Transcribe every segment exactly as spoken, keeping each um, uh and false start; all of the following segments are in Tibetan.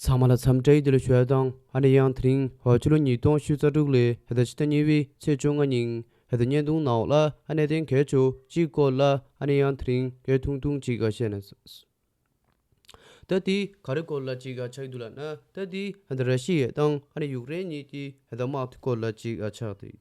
ཚང་མ་ལ་འཚམས་འདྲི་བདེ་ལེགས་ཞུ་ཡ་དང་ཨ་ནི་ཡང་དེ་རིང་ཕྱི་ལོ་ཉིས་སྟོང་ཉི་ཤུ་རྩ་དྲུག་ལོའི་ཕྱི་ཟླ་གཉིས་པའི་ཚེས་བཅོ་ལྔ་ཉིན་ཕྱི་ཟླ་བརྙན་ཐུང་ནང་ལ་ཨ་ནི་གནད་དོན་གལ་ཆེ་བོ་གཅིག་སྐོར་ལ་ཨ་ནི་ཡང་དེ་རིང་སྐད་ཐུང་ཐུང་གཅིག་བཤད་ན། ད་དེ་ག་རེ་སྐོར་ལ་གཅིག་ཆགས་ཀྱི་འདུག་ལབ་ན། ད་དེ་ཨ་ནི་ར་ཤི་ཡ་དང་ཨ་ནི་ཡུཀ་རེན་གཉིས་ཀྱི་ཨ་ནི་དམག་དེ་སྐོར་ལ་གཅིག་ཆགས་ཏེ།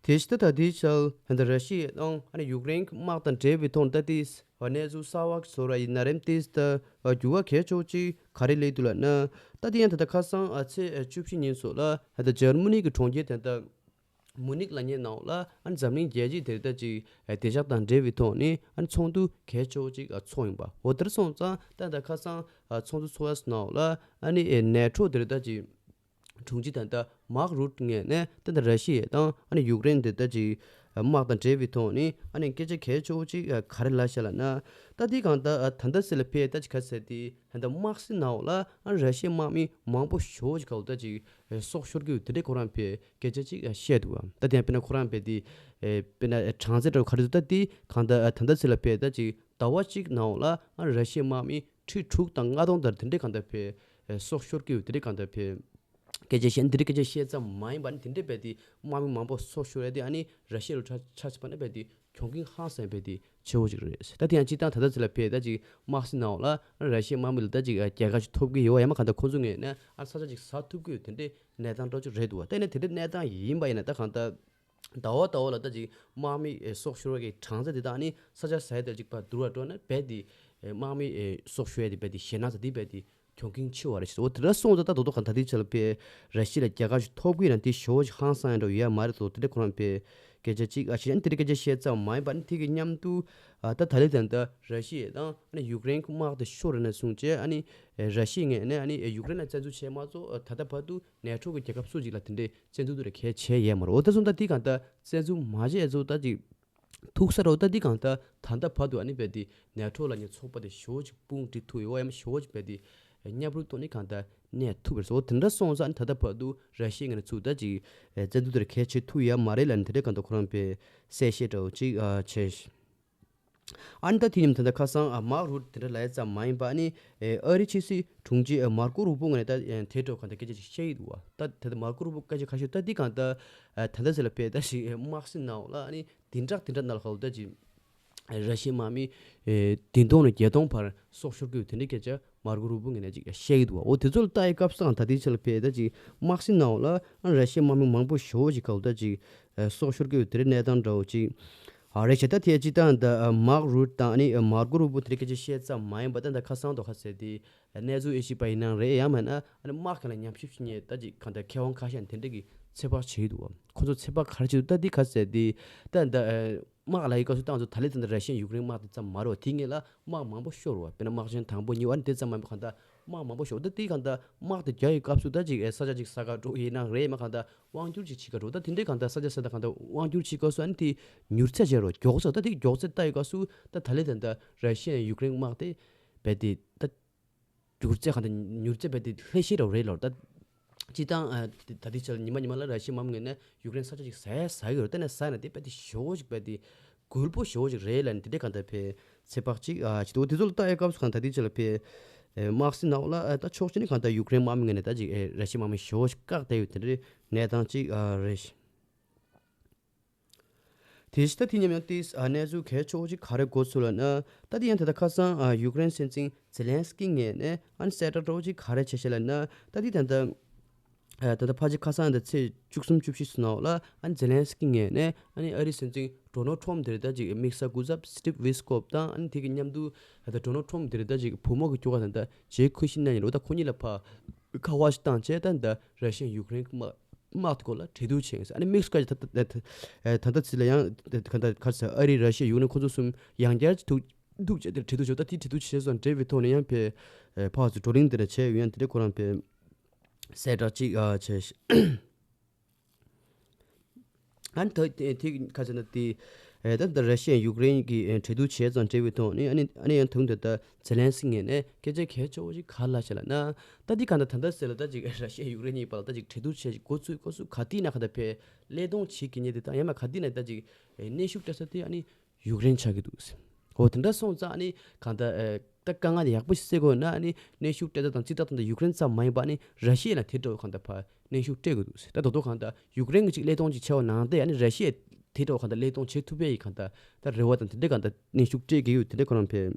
དེ་བཞིན་ད་ལྟའི་ཆར་ད་ར་ཤི་ཡ་དང་ཨ་ནི་ཡུཀ་རེན་གྱི་དམག་དང་འབྲེལ་བའི་ཐོག་ད་ལྟའི་གནས་ཚུལ་གསར་བ་བཟོ་ར་ཡིན་ན་རེམ་ཏིས་ད་འགྱུར་བ་གལ་ཆེ་བོ་ཅིག་ག་རེ་སླེབས་འདུག་ལབ་ན། ད་དེ་ཡང་ད་ལྟ་ཁ་སང་ཨ་ཚེས་བཅུ་བཞི་ཉིན་སོགས་ལ་ད་ལྟ་འཇར་མ་ནི་གི་གྲོང་ཁྱེར་དེ་ད་མུ་ནིག་ལབ་མཁན་ནང་ལ་ཨ་ནི་འཛམ་གླིང་རྒྱལ་སྤྱིའི་དེ་ད་ཅིག་བདེ་འཇགས་དང་འབྲེལ་བའི་ཐོག་ནས་ཨ་ནི་ཚོགས་འདུ་གལ་ཆེ་བོ་ཅིག་ཚོགས་ཡིན་པ། འོ་དེར་སོང་ཙང་ད་ད་ཁ་སང་ཚོགས་འདུ་ཚོགས་ཡ་ནང་ལ་ཨ་ནི་ནེ་ཊོ་དེ་ད་ཅིག་དྲུང་ཆེ་ད་ལྟ་མཱག་རུད་ངོས་ནས་ད་ལྟ་ར་ཤི་ཡ་དང་ཨ་ནི་ཡུཀ་རེན་དེ་ད་ཅིག་དམག་དང་འབྲེལ་བའི་ཐོག་ནས་ཨ་ནི་སྐད་ཆ་གལ་ཆེ་བོ་ཅིག་ག་རེ་ལབ་ཤག་ལབ་ན། ད་དེ་གང་ལྟར་ད་ལྟ་ཟེར་ལ་ཕེ་ད་ཅིག་ག་ཟེར་དེ་ད་ལྟ་དམག་སའི་ནང་ལ་ཨ་ནི་ར་ཤི་ཡའི་དམག་མི་མང་པོ་ཞེ་པོ་ཅིག་ག་ད་ཅིག་སྲོག་ཤོར་གྱི་ཡོད་དེ་འདྲའི་ཁོ་རང་ཕེ་སྐད་ཆ་ཅིག་བཤད་འདུག་བ། ད་དེ་ཡང་དཔེར་ན་ཁོ་རང་ཕེ་དེ་དཔེར་ན་གྲངས་ཚད་འདྲ་བོ་ག་རེ་འདུག་ད་དེ་གང་ལྟར་ད་ལྟ་ཟེར་ལ་ཕེ་ད་ཅིག་ཟླ་བ་གཅིག་ནང་ལ་ཨ་ནི་ར་ཤི་ཡའི་དམག་མི་ཁྲི་དྲུག་དང་ལྔ་སྟོང་ལྟར་དེ་འདྲའི་གང་ལྟར་ཕེ་སྲོག་ཤོར་གྱི་ཡོད་དེ་འདྲའི་གང་ལྟར་ཕེ། སྐད་ཆ་བཤད་འདི་འདྲའི་སྐད་ཆ་བཤད་ཙམ་མ་ཡིན་པ་ནི་དེ་འདྲའི་རྦད་དེ་དམག་མི་མང་པོ་སྲོག་ཤོར་ཡ་དེ་ཨ་ནི་ར་ཤི་ཡ་ལ་ཆ་ཆ་བཞག་པ་ན་རྦད་དེ་གྱོང་གུན་ཧང་སང་རྦད་དེ་ཆེ་བོ་ཅིག་རེད། ད་དེ་ཡང་སྤྱིར་བཏང་ད་ལྟ་ཚེ་ལ་ཕེ་ད་ཅིག་དམག་སའི་ནང་ལ་ར་ཤི་ཡའི་དམག་མི་ལ་ད་ཅིག་རྒྱལ་ཁ་ཅིག་ཐོབ་ཀྱི་ཡོད་ཡ་མ་གང་ལྟར་ཁོང་ཚོ་ངོས་ནས་ཨ་ས་ཆ་ཅིག་ཟ་ཐུབ་ཀྱི་ཡོད་དེ་འདྲའི་གནས་སྟངས་འདྲ་ཅིག་རེད་འདུག་བ། ད་ནི་དེ་འདྲའི་གནས་སྟངས་ཡིན་པ་ཡིན་ན་ད་གང་ལྟར་ཟླ་བ་ཟླ་བ་ལ་ད་ཅིག་དམག་མི་སྲོག་ཤོར་བའི་གྲངས་ཚད་དེ་དག་ནི་ས་ཆ་ཟ་ཡ་དེ་ཅིག་ཕར་བསྡུར་བ་འགྲོ་ན་རྦད་དེ་དམག་མི་སྲོག་ཤོར་ཡ་དེ་རྦད་དེ་ཞེད་སྣང་ཚ་དེ་རྦད་དེ་གྱོང་གུན་ཆེ་བ་རེད་ཟེར། འོ་དེ་འདྲ་སོང་ཙང་ད་དོ་དོ་གང་ད་དེ་ཆ་ལ་ཕེ་ར་ཤི་ཡ་ལ་རྒྱལ་ཁ་ཞིག་ཐོབ་ཀྱི་ཡོད་ན་དེ་ཞེ་པོ་ཞིག་ཧང་སང་ཡ་འདྲ་ཡོད་ཡ་མ་རེད་དོ། དེ་འདྲ་ཁོ་རང་ཕེ་སྐད་ཆ་གཅིག་ཨ་ཤེས་ཨ་ནི་དེ་འདྲ་སྐད་ཆ་བཤད་ཙམ་མ་ཡིན་པ་ནི་དེ་གི་མཉམ་དུ་ཨ་ད་ད་ལེ་ད་ད་ར་ཤི་ཡ་དང་ཨ་ནི་ཡུཀ་རེན་གྱི་དམག་དེ་ཤོར་ནས་བཟུང་བྱས་ཨ་ནི་ར་ཤི་ཡ་ངོས་ནས་ཨ་ནི་ཡུཀ་རེན་ལ་བཙན་འཛུལ་བྱས་མ་གཏོགས་ད་ལྟ་བར་དུ་ནེ་ཊོ་གི་རྒྱལ་ཁབ་སུ་གཅིག་ལ་དེ་འདྲའི་བཙན་འཛུལ་དེ་འདྲ་གལ་ཆེ་ཡས་མ་རེད། འོ་ད་སོང་ད་དེ་གང་ལྟར་བཙན་འཛུལ་མ་བྱས་ཚོ་ད་ཅིག་ཐུག་ས་རོ། ད་འདི་གང་ལྟར་ད་ལྟ་བར་དུ་ཨ་ནི་རྦད་དེ་ནེ་ཊོ་ལབ་མཁན་ཚོགས་པ་དེ་ཞེ་པོ་ཅིག་དཔུང་སྒྲིག་ཐུབ་ཡོད་ཡ་མ་ཞེ་པོ་ཅིག་རྦད་དེ་མཉམ་རུབ་ཐོག་ནས་གང་ལྟར་གནས་ཐུབ་པ་རེད་ཟེར། འོ་དེ་འདྲ་སོང་ཙང་ཨ་ནི་ད་ལྟ་བར་དུ་ར་ཤི་ཡ་ངོས་ནས་ཚུར་ད་ཅིག་བཙན་འཛུལ་དེར་གལ་ཆེ་ཐུབ་ཡ་མ་རེད་ལབ་ནས་དེ་འདྲའི་གང་ལྟར་ཁོ་རང་པའི་གསལ་བཤད་འདྲ་བོ་ཅིག་བྱས། ཨ་ནི་ད་དེ་མཉམ་ད་ལྟ་ཁ་སང་ཨ་མཱག་རུད་དེ་འདྲ་ལབ་ཡ་ཙམ་མ་ཡིན་པ་ཨ་ནི་ཨ་རིའི་ཕྱི་སྲིད་དྲུང་ཆེ་ཨ་མར་ཀོ་རུ་པོ་ངོས་ནས་ད་དེ་འདྲ་བོ་གང་ལྟར་སྐད་ཆ་ཅིག་བཤད་ཡི་འདུག་བ། ད་ད་ལྟ་མར་ཀོ་རུ་པོ་སྐད་ཆ་ཁ་ཤས་ད་འདི་གང་ལྟར་ད་ལྟ་ཟེར་ལ་པའི་ད་ཞིག་དམག་སའི་ནང་ལ་ཨ་ནི་བདུན་ཕྲག་བདུན་ཕྲག་ནང་ལ་ཧོལ་ད་ཅིག་ར་ཤི་ཡའི་དམག་མི་ཨེ་བདུན་སྟོང་ནས་བརྒྱད་སྟོང་བར་སྲོག་ཤོར་གྱི་ཡོད་དེ་འདྲའི་སྐད་ཆ་མར་ཀོ་རུ་པོ་ངོས་ནས་ཅིག་བཤད་ཀྱི་འདུག་བ། འོ་དེ་ཚོ་ལ་ལྟ་ཡི་སྐབས་སུ་ད་དེའི་ཆ་ལ་ཕེ་ད་ཅིག་དམག་སའི་ནང་ལ་ཨ་ར་ཤི་ཡའི་དམག་མི་མང་པོ་ཞེ་པོ་ཅིག་ག་ད་ཅིག་ཨེ་སྲོག་ཤོར་གྱི་ཡོད་དེ་འདྲའི་གནས་སྟངས་འདྲ་བོ་ཅིག་ཨ་རེད་ཤག་ད་དེ་ཅིག་ད་ད་མཱག་རུད་དང་ཨ་ནི་མར་ཀོ་རུ་པོ་དེ་འདྲའི་སྐད་ཆ་བཤད་ཙམ་མ་ཡིན་པ་ད་ད་ཁ་སང་དོ་ཁ་ཟེར་དེ་གནས་ཚུལ་ཨེ་ཤེས་པ་ཡིན་ནའང་རེད། ཡང་མིན་ན་ཨ་ནི་དམག་གང་ལ་ཉམས་ཞིབ་བྱེད་མཁན་ད་ཅིག་གང་ལྟར་མཁས་དབང་ཁ་ཤས་དེ་འདྲ་གི་ཚོད་དཔག་བྱེད་ཀྱི་འདུག་བ། ཁོ་ཚོ་ཚོད་དཔག་ག་རེ་བྱེད་འདུག་ད་འདི་ག་ཟེར་དེ་ད་ད་དམག་ལ་ཡི་སྐབས་སུ་ཏང་ཚོ་ད་ལེ་ད་ད་ར་ཤི་ཡ་ཡུཀ་རེན་དམག་དེ་ཙམ་མ་རེད་བ། དེ་སྔོན་ལ་དམག་མང་པོ་ཤོར་བ། དཔེར་ན་དམག་ཆེན་དང་པོ་གཉིས་པ་ཨ་ནི་དེ་ཙམ་མ་ཡིན་པ་གང་ལྟར་དམག་མང་པོ་ཤོར། ད་དེ་གང་ལྟར་དམག་དེ་རྒྱག་ཡི་སྐབས་སུ་ད་ཅིག་ཨེ་ས་ཆ་ཅིག་ཟ་ག་འགྲོ་ཡིན་ནའང་རེད། མ་གང་ལྟར་དབང་སྒྱུར་ཅིག་བྱེད་ག་འགྲོ། ད་དེ་འདྲའི་གང་ལྟར་ས་ཆ་ཟ་ད་གང་ལྟར་དབང་སྒྱུར་བྱེད་སྐབས་སུ་ཨ་ནི་དེ་མྱུར་ཚད་བྱས་རོ་མགྱོགས་ཚད་ད་དེ་མགྱོགས་ཚད་ལྟ་ཡི་སྐབས་སུ་ད་ད་ལེ་ད་ད་ར་ཤི་ཡ་ཡུཀ་རེན་དམག་དེ་རྦད་དེ་ད་མྱུར་ཚད་གང་ལྟར་མྱུར་ཚད་རྦད་དེ་ལྷོད་ཤེས་རོ་རེད་ལོར་ད། སྤྱིར་བཏང་ཨ་དེ་ད་ལྟའི་ཆར་ཉི་མ་ཉི་མ་ལ་ར་ཤི་ཡའི་དམག་མི་ངོས་ནས་ཡུཀ་རེན་ས་ཆ་ཅིག་ཟ་ཡ་ཟ་གི་ཡོད་རེད། ད་ནས་ཟ་ན་དེ་རྦད་དེ་ཞེ་པོ་ཅིག་རྦད་དེ་རྒུད་པོ་ཞེ་པོ་ཅིག་རེད་ལབ་ནས་དེ་འདྲའི་གང་ལྟར་ཕེ་ཚོད་དཔག་ཅིག་ཨ་བྱེད་འདུག་དེ་ཚོ་ལ་ལྟ་ཡ་སྐབས་སུ་གང་ལྟར་དེའི་ཆ་ལ་ཕེ་ཨེ་དམག་སའི་ནང་ལ་ཨ་ད་ཕྱོགས་གཅིག་ནས་གང་ལྟར་ཡུཀ་རེན་དམག་མི་ངོས་ནས་ད་ཅིག་ཨེ་ར་ཤི་ཡའི་དམག་མི་ཞེ་པོ་ཅིག་བཀག་བསྡད་ཡོད་དེ་འདྲའི་གནས་སྟངས་ཅིག་ཨ་རེད། དེ་བཞིན་ད་དེ་མཉམ་ཡང་ཏིས་ཨ་གནས་ཚུལ་གལ་ཆེ་བོ་ཅིག་ག་རེ་འགོ་ཚུགས་ལབ་ན། ད་དེ་ཡང་ད་ལྟ་ཁ་སང་ཨ་ཡུཀ་རེན་སྲིད་འཛིན་ཛེ་ལན་སི་ཀི་ངོས་ནས་ཨ་ནི་གསལ་བསྒྲགས་འདྲ་བོ་ཅིག་ག་རེ་བྱས་ཤག་ལབ་ན། ད་དེ་ད་ལྟ་ཨ་ད་ལྟ་ཕལ་ཆེར་ཁ་སང་ད་ཚེས་བཅུ་གསུམ་བཅུ་བཞི་ཚོ་ནང་ལ་ཨ་ནི་ཛེ་ལན་སི་ཀི་ངོས་ནས་ཨ་ནི་ཨ་རིའི་སྲིད་འཛིན་ཌོ་ནལ་ཊམ་དེ་རེད་ད་ཅིག་དམིགས་བསལ་སྐུ་ཚབ་སི་ཊིབ་ཝི་སི་ཀོབ་དང་ཨ་ནི་དེ་གི་མཉམ་དུ་ད་ལྟ་ཌོ་ནལ་ཊམ་དེ་རེད་ད་ཅིག་བུ་མོ་གི་ཁྱོ་ག་ད་ལྟ་ཇེ་ཁུ་ཤི་ན་ཡིན་རེད། ད་ཁོ་གཉིས་ལ་ཕ་ཁ་པར་ཞིག་བཏང་བྱས་ད་ད་ར་ཤི་ཡ་ཡུཀ་རེན་དམག་དམག་དེ་སྐོར་ལ་གྲོས་བསྡུར་བྱས་ཡིན་ཟེར། ཨ་ནི་དམིགས་སུ་བཀར་གྱི་ད་ད་ད་ད་ད་ཚིག་ལ་ཡང་ད་ད་ག་རེ་ཟེར་ཨ་རི་ར་ཤི་ཡ་ཡུཀ་རེན་ཁོ་ཚོ་གསུམ་ཡང་བསྐྱར་གྱི་ཐུག་ཐུག་བྱས་དེར་གྲོས་བསྡུར་བྱས། ད་དེ་གྲོས་བསྡུར་བྱས་སོང་འབྲེལ་བའི་ཐོག་ནས་ཡང་ཕེ་ཕར་ཚུར་བགྲོ་གླེང་དེ་འདྲ་བྱས་ཡོད། ཡང་དེ་འདྲ་ཁོ་རང་ཕེ་གསལ་བསྒྲགས་ཅིག་ཨ་བྱས་ཤག་ཨ་ནི་ད་དེ་དེ་ག་ཟེར་ན་དེ་ཨེ་ད་ད་ར་ཤི་ཡ་ཡུཀ་རེན་གྱི་ཨེ་གྲོས་བསྡུར་བྱས་ཙང་འབྲེལ་བའི་ཐོག་ནས་ཨ་ནི་ཨ་ནི་ཡང་དུང་དུ་ད་ཛེ་ལན་སི་ངོས་ནས་སྐད་ཆ་གལ་ཆེ་བོ་ཞིག་ག་རེ་ལབ་ཤག་ལབ་ན། ད་འདི་ག་ད་ད་ད་ཟེར་ལ་ད་ཅིག་ར་ཤི་ཡ་ཡུཀ་རེན་གཉིས་བར་ལ་ད་ཅིག་གྲོས་བསྡུར་བྱས་ཤིག་འགོ་ཚུགས་སྐབས་སུ་ག་དུས་ན་ག་ད་ཕེ་བློས་གཏོང་བྱེད་ཀྱི་ཉེ་དེ་དང་ཡང་མ་ག་དུས་ན་ད་ཅིག་ཨེ་གནོན་ཤུགས་སྤྲད་ས་དེ་ཨ་ནི་ཡུཀ་རེན་ཆགས་ཀྱི་འདུག་ཟེར། འོ་དེ་འདྲ་སོང་ཙང་ཨ་ནི་གང་ལྟར་ཨ་ད་དཀའ་ངལ་དེ་ཡག་པོ་ཞིག་སེལ་དགོས་ན་ཨ་ནི་གནོན་ཤུགས་སྤྲད་ད་དང་རྩིས་སྤྲད་ད་དང་ཡུཀ་རེན་ཙམ་མ་ཡིན་པ་ཨ་ནི་ར་ཤི་ཡ་ལ་དེ་འདྲ་བོ་གང་ལྟར་ཕར་གནོན་ཤུགས་སྤྲད་དགོས་འདུག་ད་དོ་དོ་གང་ལྟར་ཡུཀ་རེན་གྱི་ཅིག་བློས་གཏོང་ཅིག་བྱས་པ་ནང་བསྟན་ཨ་ནི་ར་ཤི་ཡ་དེ་འདྲ་བོ་གང་ལྟར་བློས་གཏོང་བྱེད་ཐུབ་པའི་གང་ལྟར་ད་རེ་བ་དང་དེ་འདྲ་གང་ལྟར་གནོན་ཤུགས་སྤྲད་ཀྱི་ཡོད། དེ་འདྲ་ཁོ་རང་ཕར་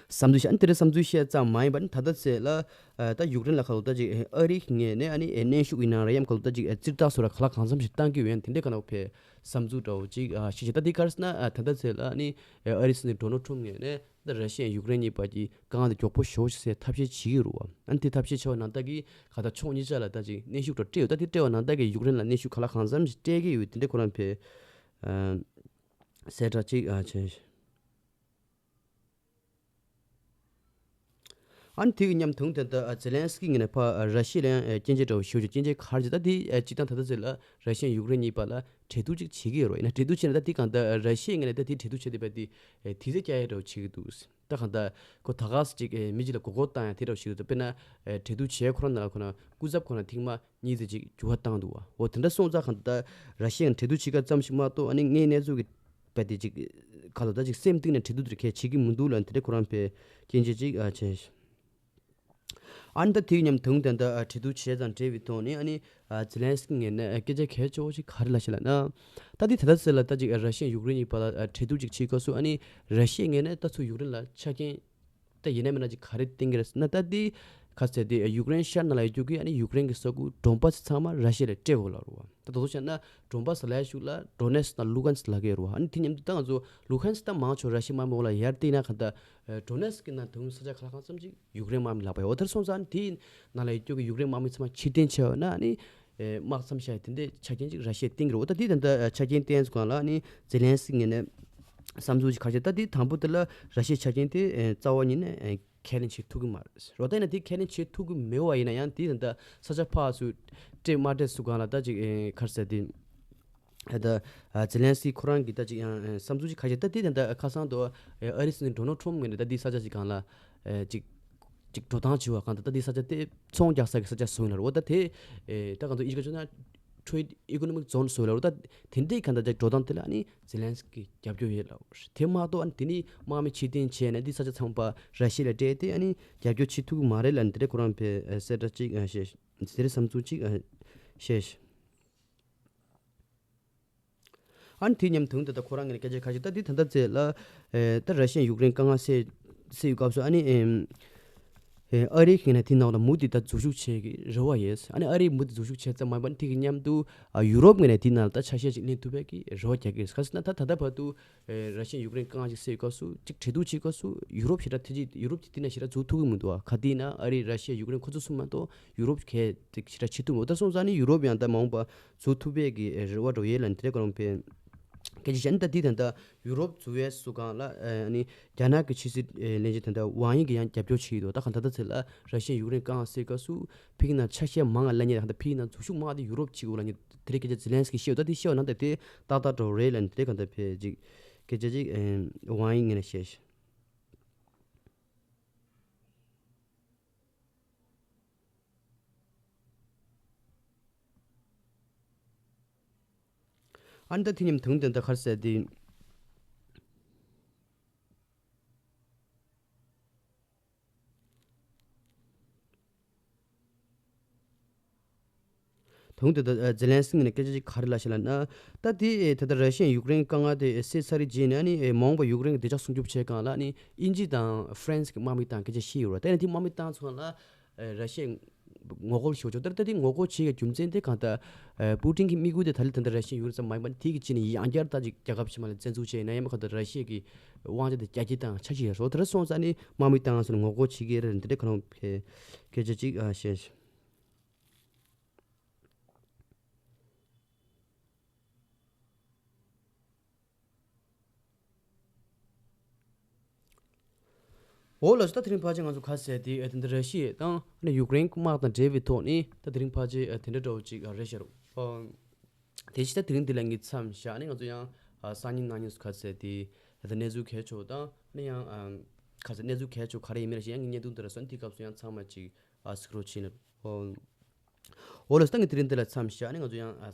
བསམ་ཚུལ་བཤད། ཨ་ནི་དེ་འདྲ་བསམ་ཚུལ་བཤད་ཙམ་མ་ཡིན་པ་ནི་ད་ལྟ་ཚེ་ལ་ཨ་ད་ཡུཀ་རེན་ལ་ག་ལོ་ད་ཅིག་ཨ་རིའི་ངོས་ནས་ཨ་ནི་གནོན་ཤུགས་ཡིན་ན་རེད་ཡམ་ག་ལོ་ད་ཅིག་རྩིས་རྟགས་སོགས་ལ་ག་ལ་གང་འཚམ་ཞིག་བཏང་གི་ཡོད། ཡང་དེ་འདྲའི་ག་ནང་ཕར་བསམ་ཚུལ་འདྲ་བོ་ཅིག་ཨ་བཤད་ཅིག་ད་འདི་ག་རེ་ཟེར་ན་ཨ་ད་ལྟ་ཚེ་ལ་ཨ་ནི་ཨ་རིའི་སྲིད་འཛིན་ཌོ་ནལ་ཊམ་ངོས་ནས་ད་ར་ཤི་ཡ་ཡུཀ་རེན་གཉིས་བར་གྱི་དཀའ་ངལ་དེ་མགྱོགས་པོ་ཞོག་ཅིག་སེལ་ཐབས་ཤེས་བྱེད་ཀྱི་རེད་བ། ཨ་ནི་དེ་ཐབས་ཤེས་བྱས་པ་ནང་ལྟར་གྱི་ག་ད་ཕྱོགས་གཉིས་ཆ་ལ་ད་ཅིག་གནོན་ཤུགས་འདྲ་བོ་སྤྲད་ཡོད། ད་དེ་སྤྲད་པ་ནང་ལྟར་གྱི་ཡུཀ་རེན་ལ་གནོན་ཤུགས་ག་ལ་གང་འཚམ་ཞིག་སྤྲད་ཀྱི་ཡོད། དེ་འདྲའི་ཁོ་རང་ཕར་ཨ་གསལ་བསྒྲགས་ཅིག་ཨ་བྱས། ཨ་ནི་དེ་གི་མཉམ་དུ་ད་ལྟ་ཨ་ཛེ་ལན་སི་ཀི་ངོས་ནས་ཕར་ཨ་ར་ཤི་ཡ་ལ་ཡང་ཨ་སྐྱོན་བརྗོད་འདྲ་བོ་ཞུ་རྒྱུ། སྐྱོན་བརྗོད་ག་རེ་བྱས། ད་དེ་ཨ་སྤྱིར་བཏང་ད་ལྟ་ཚེ་ལ་ར་ཤི་ཡ་ཡུཀ་རེན་གཉིས་བར་ལ་འབྲེལ་གཏུག་ཅིག་བྱེད་ཀྱི་ཡོད་རེད། ཡིན་ན་འབྲེལ་གཏུག་བྱས་ན་ད་དེ་གང་ལྟར་ཨ་ར་ཤི་ཡ་ངོས་ནས་ད་དེ་འབྲེལ་གཏུག་བྱས་བསྡད་པ་དེ་ཨ་དུས་ཚོད་བསྐྱལ་ཡག་འདྲ་བོ་བྱེད་ཀྱི་འདུག་ད་གང་ལྟར་ཁོ་ད་ག་སེ་ཅིག་ཨ་མི་གཅིག་ལ་མགོ་སྐོར་བཏང་ཡག་དེ་འདྲ་བོ་བྱེད་ཀྱི་འདུག་དཔེར་ན་ཨ་འབྲེལ་གཏུག་བྱས་ཁོ་རང་ནང་ལ་ཁོ་ན་སྐུ་ཚབ་ཁོ་ན་ཐེངས་མ་གཉིས་ཙམ་ཅིག་འགྱུར་བ་བཏང་འདུག་བ། འོ་དེ་འདྲ་སོང་ཙང་གང་ལྟར་ར་ཤི་ཡ་ངོས་ནས་འབྲེལ་གཏུག་བྱེད་ཀྱི་ཙམ་ཞིག་མ་གཏོགས་ཨ་ནི་དངོས་གནས་ཚུལ་གྱི་བས་དེ་ཅིག་ག་ལ་ད་ཅིག་སེམས་གཏིང་ནས་འབྲེལ་གཏུག་དེ་གས་བྱེད་ཀྱི་མི་འདུག་ལབ་དེ་འདྲ་ཁོ་རང་ཕར་སྐྱོན་བརྗོད་ཅིག་ཨ་བྱས། ཨ་ནི་ད་དེའི་མཉམ་དུ་ད་ལྟ་ཨ་འབྲེལ་གཏུག་བྱས་ཙང་འབྲེལ་བའི་ཐོག་ནས་ཨ་ནི་ཨ་ཛེ་ལན་སི་ཀི་ངོས་ནས་ཨ་སྐད་ཆ་གལ་ཆེ་བོ་ཞིག་ག་རེ་ལབ་ཤག་ལབ་ན། ད་དེ་ད་ལྟ་ཚེ་ལ་ད་ཅིག་ཨ་ར་ཤི་ཡ་ཡུཀ་རེན་གཉིས་བར་ལ་ཨ་འབྲེལ་གཏུག་ཅིག་བྱེད་སྐབས་སུ་ཨ་ནི་ར་ཤི་ཡ་ངོས་ནས་ད་ཚུར་ཡུཀ་རེན་ལ་ཆ་རྐྱེན་ད་ཡིན་ན་མིན་ན་ཅིག་ག་རེ་བསྟན་གྱི་རེད་ཟེར་ན། ད་དེ་ག་ཟེར་དེ་ཡུཀ་རེན་ཤར་ནང་ལ་ཡོད་རྒྱུ་གི་ཨ་ནི་ཡུཀ་རེན་གྱི་ས་ཁུལ་ཌོན་པཱ་སི་ཚང་མ་ར་ཤི་ཡ་ལ་སྤྲད་དགོས་ལབ་རེད་བ། ད་དེ་ཚོ་བྱས་ན་ཌོན་པཱ་སི་ལབ་ཡག་གཞུག་ལ་ཌོ་ནེ་སི་དང་ལུ་ཧན་སི་ལབ་ཀྱི་ཡོད་རེད་བ། ཨ་ནི་དེ་མཉམ་དུ་ད་ང་ཚོ་ལུ་ཧན་སི་ད་མང་ཆེ་བ་ར་ཤི་ཡའི་དམག་མི་འོག་ལ་ཡར་བསྡད་ན་གང་ལྟར་ཌོ་ནེ་སི་ཀི་ནང་དེ་རིང་ས་ཆ་ག་ལ་གང་འཚམ་ཅིག་ཡུཀ་རེན་དམག་མི་ལག་པ་ཡོད། འོ་དེར་སོང་ཙང་ཨ་ནི་དེའི་ནང་ལ་ཡོད་རྒྱུ་གི་ཡུཀ་རེན་དམག་མི་ཚང་མ་ཕྱིར་འཐེན་བྱས་པ་ན་ཨ་ནི་ཨེ་དམག་མཚམས་བཞག་ཡག་དེ་འདྲའི་ཆ་རྐྱེན་ཅིག་ར་ཤི་ཡས་བསྟན་གྱི་རེད། འོ་ད་དེ་ད་ལྟ་ཆ་རྐྱེན་བསྟན་སོང་གང་ལ་ཨ་ནི་ཛེ་ལན་སི་ཀི་ངོས་ནས་བསམ་ཚུལ་ཅིག་ག་རེ་བྱས། ད་དེ་དང་པོ་དེ་ལ་ར་ཤི་ཡའི་ཆ་རྐྱེན་དེ་ཨེ་རྩ་བ་ཉིད་ནས་ཨེ་ཁས་ལེན་བྱེད་ཐུབ་ཀྱི་མ་རེད། འོ་ད་ཡིན་ན་དེ་ཁས་ལེན་བྱེད་ཐུབ་ཀྱི་མེད་པ་ཡིན་ན་ཡང་དེ་ད་ལྟ་ས་ཆ་ཕར་ཚུར་སྤྲད་མ་སྤྲད་སུ་གང་ལ་ད་ཅིག་ཨེ་ག་རེ་ཟེར་དེ། ད་ཨ་ཛེ་ལན་སི་ཁོ་རང་གིས་ད་ཅིག་ཡང་ཨེ་བསམ་ཚུལ་ཅིག་ག་རེ་བྱས། ད་དེ་ད་ལྟ་ཁ་སང་དུ་ཨེ་ཨ་རིའི་སྲིད་འཛིན་ཌོ་ནལ་ཊམ་ངོས་ནས་ད་དེ་ས་ཆ་ཅིག་གང་ལ་ཨེ་ཅིག་ཅིག་འགྲོ་སྟངས་བྱས་པ་གང་ལྟར་ད་དེ་ས་ཆ་དེ་ཚོང་རྒྱག་ས་གི་ས་ཆ་བཟོས་ཡིན་ལབ་རེད། འོ་ད་དེ་ཨེ་ད་གང་ལྟར་ཨིན་ཇི་སྐད་ཆ་ན་Trade Economic Zone བཟོས་ལབ་རེད། ད་དེ་འདྲའི་གང་ལྟར་ད་འགྲོ་སྟངས་དེ་ལ་ཨ་ནི་ཛེ་ལན་སི་ཀི་རྒྱབ་སྐྱོར་ཡོད་ལབ་རེད། དེ་མ་གཏོགས་ཨ་ནི་དེ་ནི་དམག་མི་ཕྱིར་འཐེན་བྱས་ནས་དེ་ས་ཆ་ཚང་མ་ར་ཤི་ཡ་ལ་སྤྲད་དེ་ཨ་ནི་རྒྱབ་སྐྱོར་བྱེད་ཐུབ་ཀྱི་མ་རེད་ལབ་ནས་དེ་འདྲ་ཁོ་རང་ཕར་ཨེ་གསལ་བསྒྲགས་ཅིག་ཨ་བྱས། དེ་འདྲའི་བསམ་ཚུལ་ཅིག་ཨ་བཤད། ཨ་ནི་དེ་མཉམ་དུ་ད་ལྟ་ཁོ་རང་ངོས་ནས་སྐད་ཆ་ག་རེ་བྱས། ད་དེ་ད་ལྟ་ཚེ་ལ་ཨེ་ད་ར་ཤི་ཡ་ཡུཀ་རེན་དཀའ་ངལ་སེལ་སེལ་ཡོད་སྐབས་སུ་ཨ་ནི་ཨེམ་ཨེ་ཨ་རིའི་ངོས་ནས་དེ་ནང་ལ་མུ་མཐུད་ད་འཛུལ་ཞུགས་བྱེད་ཀྱི་རེ་བ་ཡོད། ཨ་ནི་ཨ་རིས་མུ་མཐུད་འཛུལ་ཞུགས་བྱས་ཙམ་མ་ཡིན་པར་དེ་གི་མཉམ་དུ་ཨ་ཡུ་རོབ་ངོས་ནས་དེ་ནང་ལ་ད་ཆ་ཤས་ཤིག་ལེན་ཐུབ་པའི་གི་རེ་བ་རྒྱག་གི་རེད། ག་ཟེར་ན་ད་ད་ལྟ་བར་དུ་ཨེ་ར་ཤི་ཡ་ཡུཀ་རེན་དཀའ་ངལ་ཅིག་སེལ་སྐབས་སུ་ཅིག་འབྲེལ་གཏུག་བྱེད་སྐབས་སུ་ཡུ་རོབ་ཞེ་དྲག་དེ་ཅིག་ཡུ་རོབ་ཀྱིས་དེ་ནས་ཞེ་དྲག་འཛུལ་ཐུབ་ཀྱི་མི་འདུག་བ། ག་དེ་ཡིན་ན་ཨ་རི་ར་ཤི་ཡ་ཡུཀ་རེན་ཁོ་ཚོ་གསུམ་མ་གཏོགས་ཡུ་རོབ་གིས་དེ་ཞེ་དྲག་བྱེད་ཐུབ་མི་འདུག་ད་སོང་ཙང་ནི་ཡུ་རོབ་ཡང་ད་མ་འོངས་པ་འཛུལ་ཐུབ་པའི་གི་རེ་བ་འདྲ་བོ་ཡོད་ལབ་ནས་དེ་འདྲ་ཁོ་རང་ཕར་སྐད་ཆ་བཤད། ཨ་ནི་ད་དེ་ད་ལྟ་ཡུ་རོབ་འཛུལ་བའི་སུ་གང་ལ་ཨ་ནི་རྒྱ་ནག་གི་ཕྱི་སྲིད་ལས་བྱེད་ད་ལྟ་ཝང་དབྱི་གིས་ཡང་རྒྱབ་སྐྱོར་བྱེད་ཀྱི་འདུག་ད་གང་ད་ལྟ་ཚེ་ལ་ར་ཤི་ཡ་ཡུཀ་རེན་དཀའ་ངལ་སེལ་སྐབས་སུ་ཕ་གི་ནང་ཆ་ཤས་མང་བ་ལེན་མཁན་གང་ད་ཕ་གི་ནང་འཛུལ་ཞུགས་མང་བ་དེ་ཡུ་རོབ་བྱེད་དགོས་ལབ་མཁན་དེ་འདྲའི་སྐད་ཆ་ཛེ་ལན་སི་ཀིས་བཤད་འདུག་ད་དེ་བཤད་པ་ནང་ད་དེ་ཏག་ཏག་འདྲ་བོ་རེད་ལབ་ནས་དེ་འདྲའི་གང་ད་ཕར་ཅིག་སྐད་ཆ་ཅིག་ཝང་དབྱི་ངོས་ནས་བཤད་ཤག་ཨ་ནི་ད་དེ་མཉམ་དུ་དེ་འདྲ་ག་རེ་ཟེར་དེ། དུང་དེ་ད་ཛེ་ལན་སི་ངོས་ནས་སྐད་ཆ་ཅིག་ག་རེ་ལབ་ཤག་ལབ་ན། ད་དེ་ད་ལྟ་ར་ཤི་ཡ་ཡུཀ་རེན་དཀའ་ངལ་དེ་སེལ་ཚར་རྗེས་ནས་ཨ་ནི་མ་འོངས་པ་ཡུཀ་རེན་གྱི་བདེ་འཇགས་སྲུང་སྐྱོབ་བྱེད་སྒང་ལ་ཨ་ནི་དབྱིན་ཇི་དང་ཧྥ་རན་སི་གི་དམག་མི་བཏང་སྐད་ཆ་བཤད་ཡོད་རེད། ད་ནི་དེ་དམག་མི་བཏང་ཚུན་ལ་ར་ཤི་ཡས་ངོ་རྒོལ་ཞུ་ཆོག་ད་ལྟ་དེ་ངོ་རྒོལ་བྱེད་ཡག་རྒྱུ་མཚན་དེ་གང་ལྟར་པུ་ཏིན་གྱི་དམིགས་ཡུལ་དེ་ད་ལྟ་ར་ཤི་ཡ་ཡུཀ་རེན་ཙམ་མ་ཡིན་པར་དེ་གི་རྗེས་ནས་ཡང་བསྐྱར་ད་ཅིག་རྒྱལ་ཁབ་ཕྱི་མ་ལ་བཙན་འཛུལ་བྱས་ཡིན་ན་ཡང་མ་གང་ལྟར་ར་ཤི་ཡ་གི་དབང་ཆ་དེ་རྒྱ་སྐྱེད་བཏང་ཆ་ཤས་ཡོད་རེད། དེ་འདྲ་སོང་ཙང་ནི་དམག་མི་བཏང་ཚུན་ངོ་རྒོལ་བྱེད་ཀྱི་རེད། འདི་འདྲ་གང་ལ་སྐད་ཆ་ཅིག་ཨ་བཤད། འོ་ལགས་སོ། ད་དེ་རིང་ཕལ་ཆེར་ང་ཚོ་ག་རེ་ཟེར་དེ་ཨ་དེ་འདྲ་ར་ཤི་ཡ་དང་ཨ་ནི་ཡུཀ་རེན་དམག་དང་འབྲེལ་བའི་ཐོག་ནས་ད་དེ་རིང་ཕལ་ཆེར་ཨ་དེ་འདྲ་འདྲ་བོ་ཅིག་ཨ་རེད་ཤག་རོ། ཨ་དེ་ཕྱི་ད་དེ་རིང་འདི་ལ་ངས་མཚམས་བཞག་ནས་ང་ཚོ་ཡང་ཨ་སང་ཉིན་གནངས་ཉིན་སུ་ག་རེ་ཟེར་དེ་ཨ་ད་གནས་ཚུལ་གལ་ཆེ་བ་དང་ཨ་ནི་ཡང་ཨ་ག་རེ་ཟེར་གནས་ཚུལ་གལ་ཆེ་བ་ག་རེ་ཡིན་མིན་ལ་ཞིག་ཡང་ངས་བརྙན་ཐུང་འདི་ལ་སོན་དེའི་སྐབས་སུ་ཡང་ཚང་མ་ཅིག་ཨ་གཟིགས་རོགས་བྱེད་ལ། ཨོ། འོ་ལགས་སོ། ད་ངས་དེ་རིང་འདི་ལ་མཚམས་བཞག་ནས་ང་ཚོ་ཡང་ཨ་